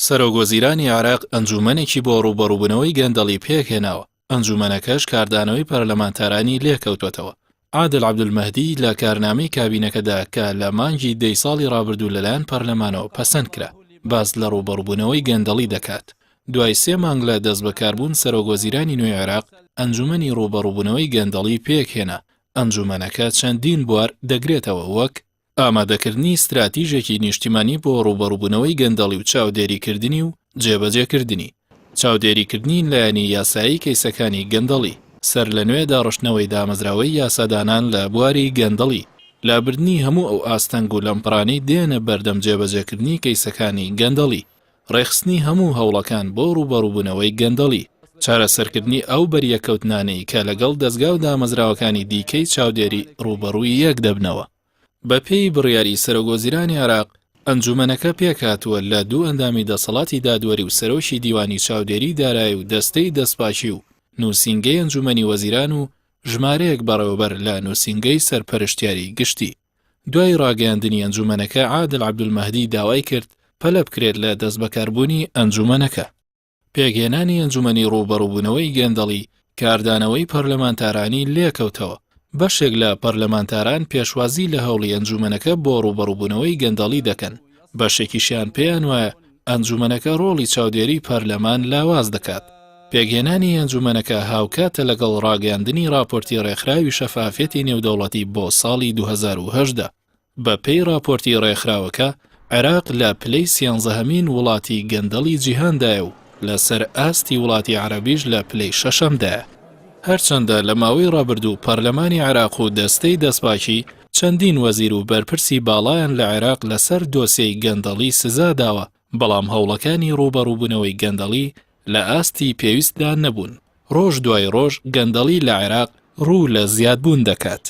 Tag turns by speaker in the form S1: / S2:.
S1: سەرۆکوەزیرانی عێراق ئەنجوومەنێکی بۆ ڕووبەڕووبوونەوەی گەندەڵی پێکهێناوە، ئەنجوومەنەکەش کاردانەوەی پەرلەمانتارانی لێکەوتووەتەوە. عادل عەبدولمەهدی لە کارنامەی کابینەکەدا کە لە مانگی دەی ساڵی ڕابردوو لەلایەن پەرلەمانەوە پەسەند کرا، باس لە ڕووبەڕووبوونەوەی گەندەڵی دەکات. دوای سێ مانگ لە دەستبەکاربوون سەرۆکوەزیرانی نوێی عێراق ئەنجوومەنی ڕووبەڕووبوونەوەی گەندەڵی پێکهێنا، ئەنجوومەنەکە چەندین بوار دەگرێتەوە وەک، ئامادەکردنی ستراتیژێکی نیشتیمانی بۆ ڕووبەڕووبوونەوەی گەندەڵی و چاودێریکردنی و جێبەجێکردنی، چاودێریکردنی لایەنی یاسایی کەیسەکانی گەندەڵی، سەرلەنوێ داڕشتنەوەی دامەزراوەی یاسادانان لە بواری گەندەڵی، لابردنی هەموو ئەو ئاستەنگ و لەمپەڕانەی دێنە بەردەم جێبەجێکردنی کەیسەکانی گەندەڵی، ڕێکخستنی هەموو هەوڵەکان بۆ ڕووبەڕووبوونەوەی گەندەڵی، چارەسەرکردنی ئەو بەریەککەوتنانەی کە لەگەڵ دەزگا و دامەزراوەکانی دیکەی چاودێری ڕووبەڕووی یەک دەبنەوە. بەپێی بڕیاری سەرۆکوەزیرانی عێراق، ئەنجوومەنەکە پێکهاتووە لە دوو ئەندامی دەسەڵاتی دادوەری و سەرۆکی دیوانی چاودێری دارایی و دەستەی دەستپاکی و نووسینگەی ئەنجوومەنی وەزیران و ژمارەیەک بەڕێوەبەر لە نووسینگەی سەرپەرشتیاری گشتی. دوای ڕاگەیاندنی ئەنجوومەنەکە عادل عەبدولمەهدی داوای کرد پەلە بکرێت لە دەستبەکاربوونی ئەنجوومەنەکە. پێکهێنانی ئەنجوومەنی ڕووبەڕووبوونەوەی گەندەڵی کاردانەوەی پەرلەمانتارانی لێکەوتەوە، بەشێک لە پەرلەمانتاران پێشوازی لە هەوڵی ئەنجوومەنەکە بۆ ڕووبەڕووبوونەوەی گەندەڵی دەکەن، بەشێکیشیان پێیان وایە ئەنجوومەنەکە ڕۆڵی چاودێری پەرلەمان لاواز دەکات. پێکهێنانی ئەنجوومەنەکە هاوکاتە لەگەڵ ڕاگەیاندنی ڕاپۆرتی ڕێکخراوی شەفافیەتی نێودەوڵەتی بۆ ساڵی 2018. بەپێی ڕاپۆرتی ڕێکخراوەکە، عێراق لە پلەی سیانزەهەمین وڵاتی گەندەڵی جیهاندایە و لەسەر ئاستی وڵاتی عەرەبیش لە پلەی شەشەمدایە. هەرچەندە لە ماوەی ڕابردوو پەرلەمانی عێراق و دەستەی دەستپاکی چەندین وەزیر و بەرپرسی باڵایان لە عێراق لەسەر دۆسیەی گەندەڵی سزا داوە، بەڵام هەوڵەکانی ڕووبەڕووبوونەوەی گەندەڵی لە ئاستی پێویستدا نەبوون. ڕۆژ دوای ڕۆژ گەندەڵی لە عێراق ڕوو لە زیادبوون دەکات.